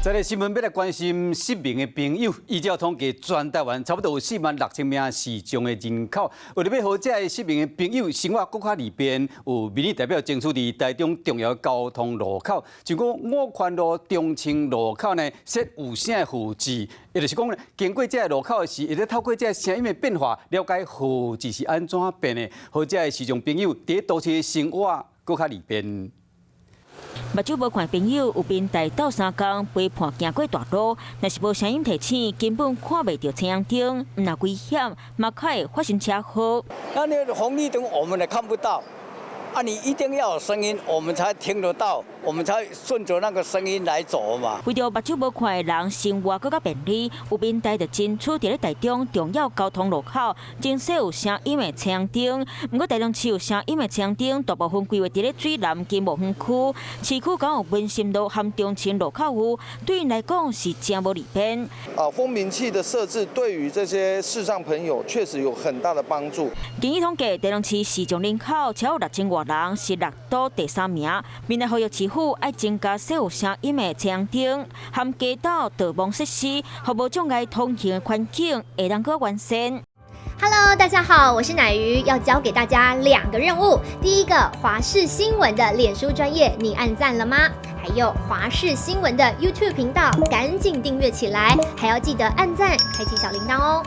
這个新聞欲來關心失明的朋友，依照統計，全台灣差不多有46,000名視障的人口。為著欲予這个失明的朋友生活閣較利便，有民意代表爭取佇台中重要交通路口，像講五權路、中清路口呢，設有聲的號誌，也就是講，經過這个路口的時，會當透過這个聲音的變化，了解號誌是按怎變的，予這个視障朋友佇都市生活閣較利便。目睭無看朋友有民代鬥相共陪伴行過大路，若是無聲音提醒，根本看袂著青紅燈，毋但危險，嘛較會發生車禍。那那個紅綠燈我們也看不到，啊，你一定要有聲音，我們才聽得到，我們才順着那個聲音來走嘛。為著目睭無看的人生活閣較便利，有民代就爭取佇咧台中重要交通路口增設有聲音的青紅燈。毋過台中市有聲音的青紅燈，大部分規劃佇咧水南金木園區，市區敢有文心路和中清路口有，對𪜶來講是誠無利便。啊，蜂鳴器的設置對於這些視障朋友確實有很大的幫助。根據統計，台中市視障人口超過6000外人，是六都第三名。民代呼籲市府愛增加設有聲音的青紅燈，和街道導盲設施，予無障礙通行的環境會當閣完善。 Hello，大家好，我是乃瑜，要交給大家兩個任務。第一個，華視新聞的臉書專頁，你按讚了嗎？還有華視新聞的 YouTube 頻道，趕緊訂閱起來，還要記得按讚，開啟小鈴鐺哦。